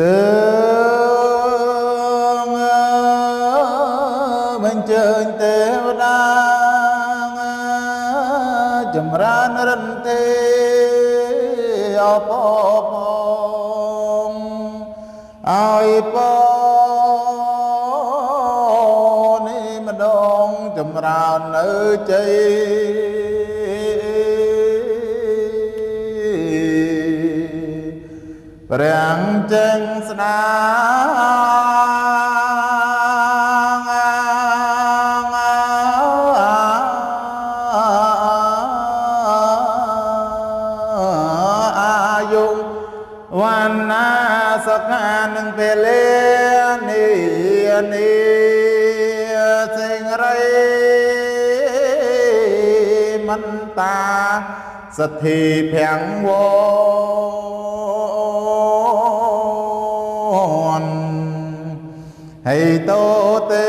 ទើងបញ្ជើញទេវតាចម្រើនរិនទេអពពងឲ្យពនេះម្ដងចម្រើននៅជ័យព្រះចេញស្ដាងអាយុវណ្ណាសុខានឹងពេលនេះនេះសេងរីមន្តាសទ្ធីភាំងវនហេតោទេ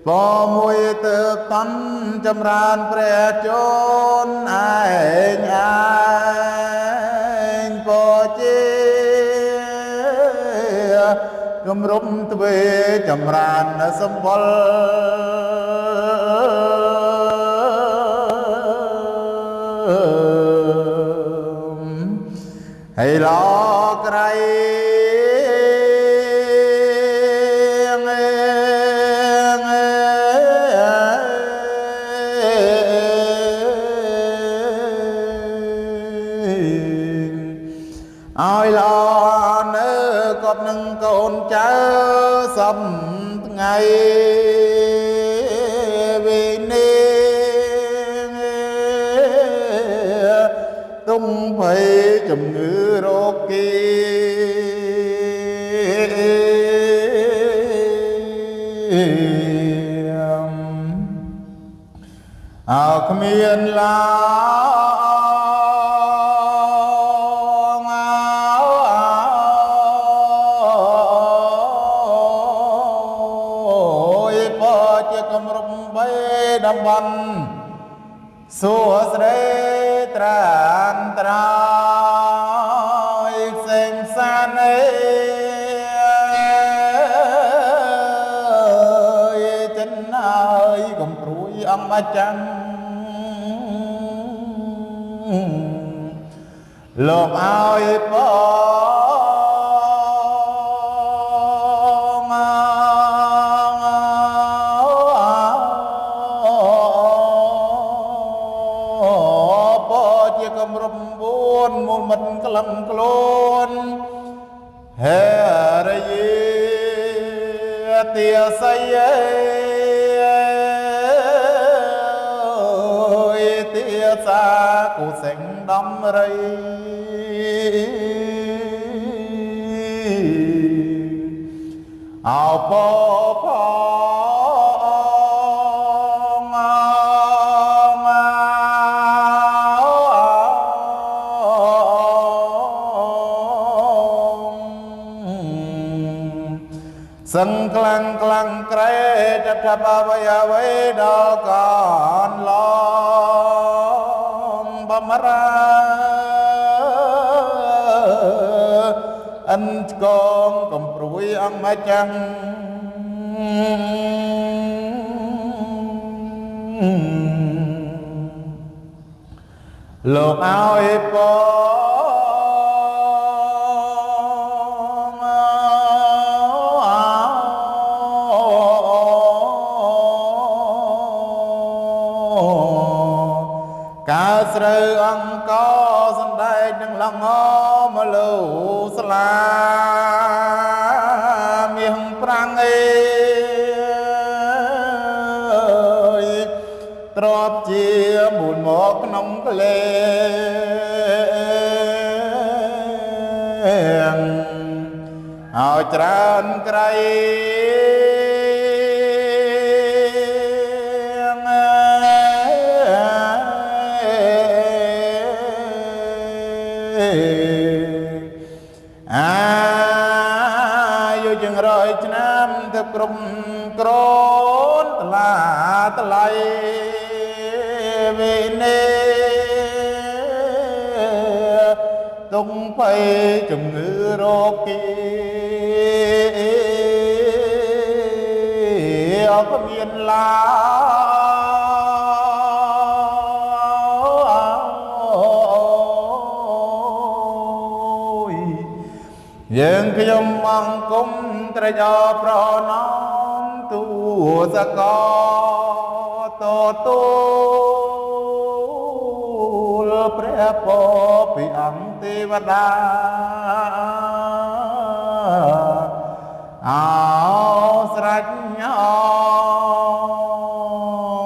ពមួយទៅតន់ចម្រើនព្រះជន្មឯងឯងពជាគំរុំទ្វេចម្រើនសម្បុរហើយឡក្រៃឲ្យល្អនៅគប់នឹងកូនចៅសំថ្ងៃវិនេះទុំភ័យជំងឺរោគីអោគ្មានឡើយជាគម្រប់បីតំបន់សួស្តីត្រានត្រាយផ្សេងសានអើយចិនហើយកំព្រួយអង្គម្ចាំងលោកឲ្យពងពជាគម្រប់4មូលមិនក្លឹមខ្លួនហេរយាទាស័យអើយទាសាគុសិងដំរីអោពផងសឹងខ្លាំងខ្លាំងក្រែចាប់ចាប់អ្វីអ្វីដល់កនឡងបំរាអិនឆ្កងកំព្រួយអង្គម្ចាំងលោកឲ្យពងកើស្រូវអង្គសណ្ដែកនឹងឡងមកលើស្លាមាសប្រាំងអេយទ្របជាមូលមកក្នុងក្លេងឲ្យច្រើនក្រៃអាយុជាង100ឆ្នាំទៅក្រុម ក្រនថ្លាថ្លៃវិនេទុងភ័យជំងឺរោគីអគ្មានឡាយយើងខ្ញុំមង្គមត្រេកអរប្រណមទូសកតទូលព្រះពរពីអង្គទេវតាអោស្រេច